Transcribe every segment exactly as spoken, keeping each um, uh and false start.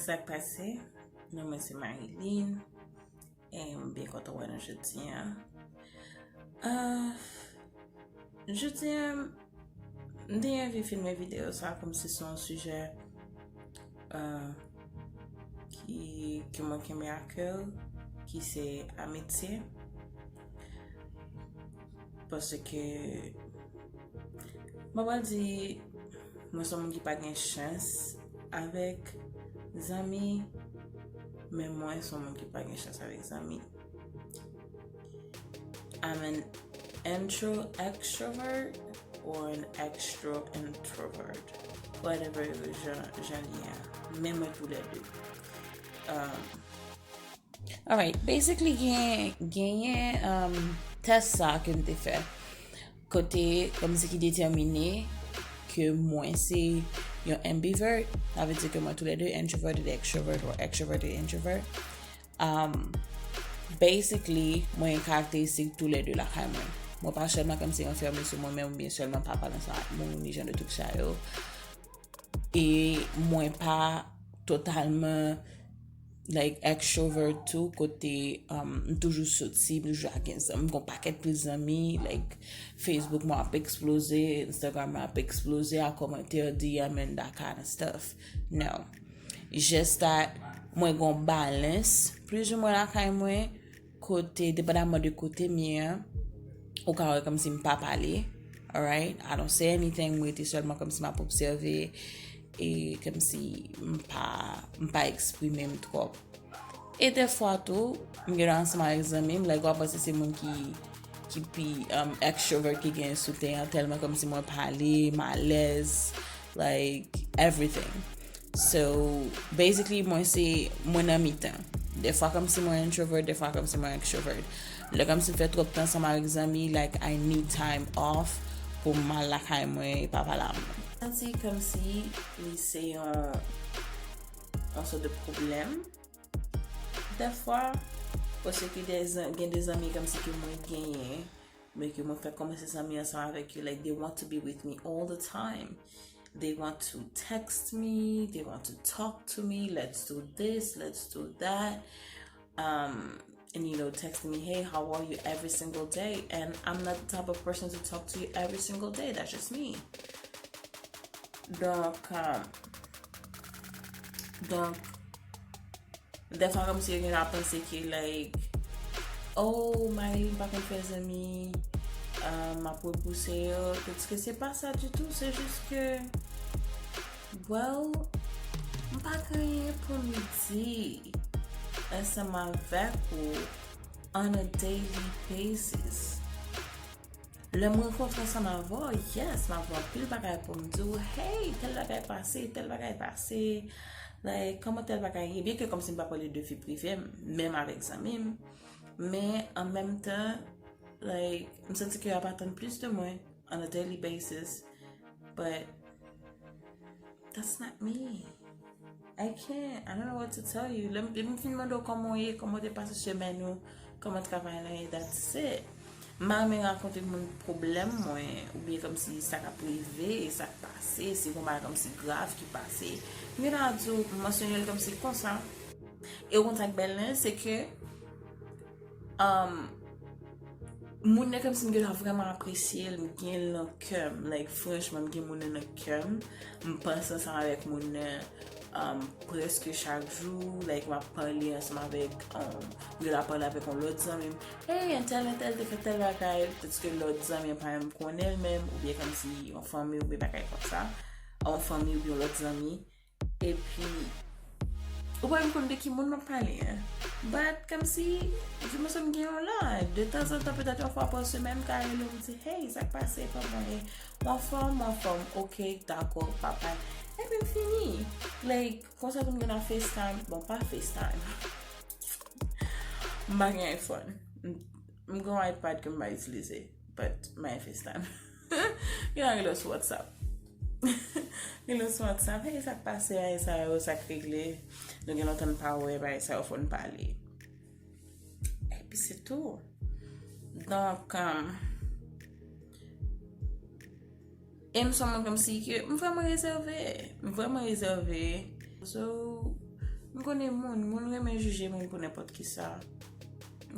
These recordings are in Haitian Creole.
Sa k pase? Non mwen se Marilyn. E m byen kontan wè nou jodi a. Ah, jodi a, m te anvi filme videyo sa kòmsi se yon sijè ah, ki, ke mwen kenbe a kè, ki se amitye. Paske, mwen pral di, mwen se yon moun ki pa gen chans avèk zanmi, men mwen se yon moun ki pa gen chans avèk zanmi. I'm an intro extrovert or an extra introvert. Whatever jan, jan li a. Men mwen tou lè de. Um, alright, basically gen, genyen um, tès sa ke m te fè. Kote, kòmsi ki detèmine ke mwen se yon ambivert, sa vle di ke mwen tou lè de introvert e extrovert or extrovert e introvert. Um, basically, mwen gen karakteristik tou lè de lakay mwen. Mwen pa sèlman kòmsi ranfèmen sou mwen menm oubyen sèlman pa pale ansanm ak moun, ni jan de trik sa yo. E mwen pa totalman like extrovert tou kote um, m toujou soti, m toujou ak gen zanmi, m gon pakèt pil zanmi, like Facebook mwen ap eksploze, Instagram mwen ap eksploze a kòmantè, D M and that kind of stuff. No. Just that mwen gon balans plizoumwen lakay mwen, kote, depandaman de kote m ye an, ou ka wè kòmsi m pa pale, alright? I don't say anything, m rete sèlman kòmsi m ap obsève, e kòmsi m pa, m pa eksprime m twòp. E dèfwa tou, m gen dwa ansanm avèk zanmi m, like, w ap panse se moun ki, ki pi um, extrovert ki gen sou tè an, tèlman kòmsi mwen pale, m alèz, like, everything. So, basically, mwen se, mwen nan mitan. Dèfwa kòmsi mwen introvert, dèfwa kòmsi mwen extrovert. Lè kòmsi m fè twòp tan ansanm avèk zanmi, like, I need time off pou m al lakay mwen e pa pale a moun. Santi kòmsi li se yon, yon sòt de pwoblèm. Dèfwa, paske gen de zan-, gen de zanmi kòmsi ke mwen genyen, men ke mwen fè kòmanse zanmi ansanm avèk yo, like, they want to be with me all the time. They want to text me, they want to talk to me, let's do this, let's do that. Um, and you know, texting me, hey, how are you every single day? And I'm not the type of person to talk to you every single day. That's just me. Donc, um, donc, dèfwa kòmsi yo gen dwa panse ke, like, oh, Marilyn pa konn fè zanmi, uh, m ap repouse yo. Paske se pa sa ditou, se jis ke, well, m pa gen anyen pou m di ansanm avèk ou on a daily basis. Lè m rankontre ansanm avè w, yes, m ap gen anpil bagay pou m di w, hey, tèl bagay pase, tèl bagay pase, like, kòman tèl bagay ye, byen ke kòmsi m pa pale de vi prive m, menm avèk zanmi m, men an menm tan, like, m santi ke y ap atann plis de mwen on a daily basis, but that's not me. I can't. I don't know what to tell you. Lè m, lè m fin mande w kòman w ye, kòman w te pase semèn ou, kòman travay lan ye, that's it. M pa renmen rakonte moun pwoblèm mwen, oubyen kòmsi sa k ap rive, sa k pase, si gon bagay kòmsi grav ki pase. M gen dwa di w, m mansyone l kòmsi konsa. E w konn sa k bèl lan, se ke, um, moun nan kòmsi m gen dwa vrèman apresye l, m gen l nan kè m. Like, franchman, m gen moun nan nan kè m. M panse ansanm avèk moun nan, um, prèske chak jou. Like, m ap pale ansanm avèk, um, m gen dwa pale avèk yon lòt zanmi m. Hey, entèl, entèl te fè tèl bagay. Paske lòt zanmi an pa menm konnen l menm, oubyen kòmsi yon fanmi oubyen bagay konsa. Yon fanmi oubyen yon lòt zanmi. Epi, ou pa menm konn de ki moun m ap pale a. But, kòmsi, je me sens gen yon la. De tanzantan, petèt yon fwa pa semèn, m ka rele w, m di, hey, sa k pase, kòman w ye? Ou anfòm, ou anfòm. Ok, dakò, pa pale. Epi m fini. Like, konsa tou m gen nan FaceTime. Bon, pa FaceTime. M pa gen iPhone. M, m gen yon iPad ke m pa itilize. But, m pa gen FaceTime. Gen nan rele sou WhatsApp. Rele sou WhatsApp. Hey, sa k pase, bagay sa yo, sa k regle? Nou gen lontan n pa wè, bagay sa yo, fò n pale. Epi se tou. Donk, um, e m se yon moun kòmsi ke m vrèman rezève. M vrèman rezève. So, M konnen moun, moun renmen jije moun pou nenpòt ki sa.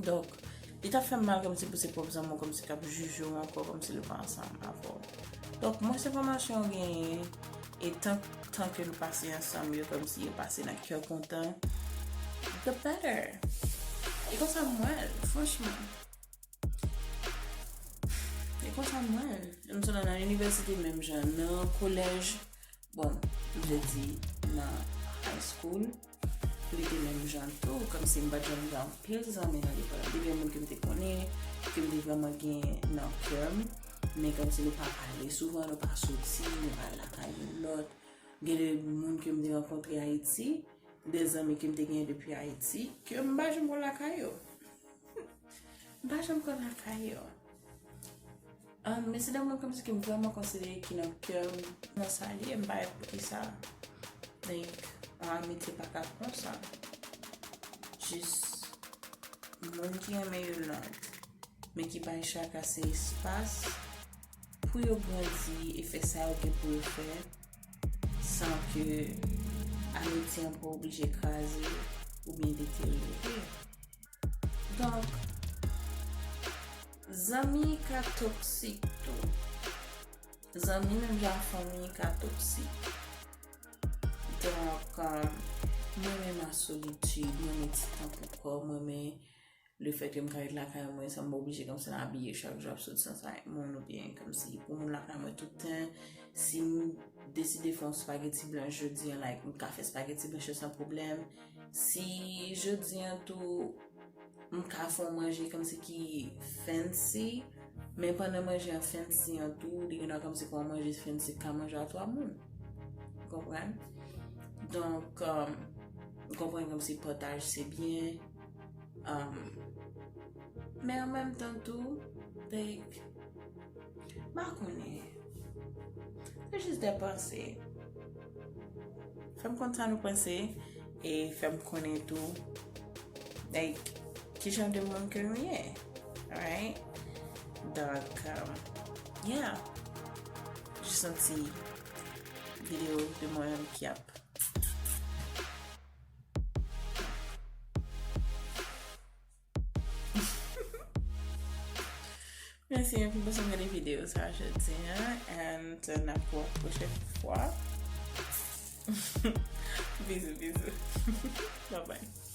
Donk, li t ap fè m mal kòmsi pou se pwòp zanmi w kòmsi k ap jije w ankò kòmsi li pa ansanm avè w. Donk, mwens enfòmasyon w genyen, e tan, tan ke nou pase ansanm yo kòmsi yo pase nan kè kontan, the better. E konsa m wè l, franchman. E konsa m wè l. M sot nan inivèsite menm jan, nan kolèj, bon, m vle di nan high school, li te menm jan tou, kòmsi m pa t janm gen anpil zanmi nan lekòl. Te gen moun ke m te konnen, ke m te vrèman gen nan kè m, men kòmsi nou pa pale souvan, nou pa soti, nou pa al lakay youn lòt. Gen de moun ke m te rankontre Ayiti, de zanmi ke m te genyen depi Ayiti, ke m pa janm wè lakay yo. M pa janm pran lakay yo. Um, men se de moun kòmsi ke m vrèman konsidere ki nan kè m, nan sa li ye, m pa wè poukisa. Like, yon amitye pa ka konsa. Jis moun ki renmen youn lòt, men ki bay chak ase espas pou yo grandi e fè sa yo gen pou yo fè, san ke amitye an pa oblije kraze oubyen deteryore. Donk, zanmi ka toksik tou. Zanmi menm jan ak fanmi ka toksik. Donk, um, mwen renmen solitid, mwen renmen ti tan pou kò m, mwen renmen le fè ke m ka ret lakay mwen san m pa oblije kòmsi m abiye chak jou ap sot ansanm avèk moun oubyen kòmsi pou moun lakay mwen tout tan. Si m deside fè yon spaghetti blanch jodi an, like, m ka fè spaghetti blanch yo san pwoblèm. Si jodi an tou, m ka fè yon manje kòmsi ki fancy, men pandan manje an fancy an tou, li gen dwa kòmsi pou yon manje fancy ka manje a twa moun. Ou konprann? Donk, um, ou konprann kòmsi pataj se byen. Um, men an menm tan tou, like, m pa konnen. Se jis de panse. Fè m konn sa nou panse e fè m konnen tou, like, ki jan de moun ke nou ye. Alright? Donk, um, yeah. Jis yon ti videyo de mwen ki ap Mèsi anpil paske w gade videyo sa jodi an, and n ap wè pwochèn fwa. Bizou, bizou. Bye bye.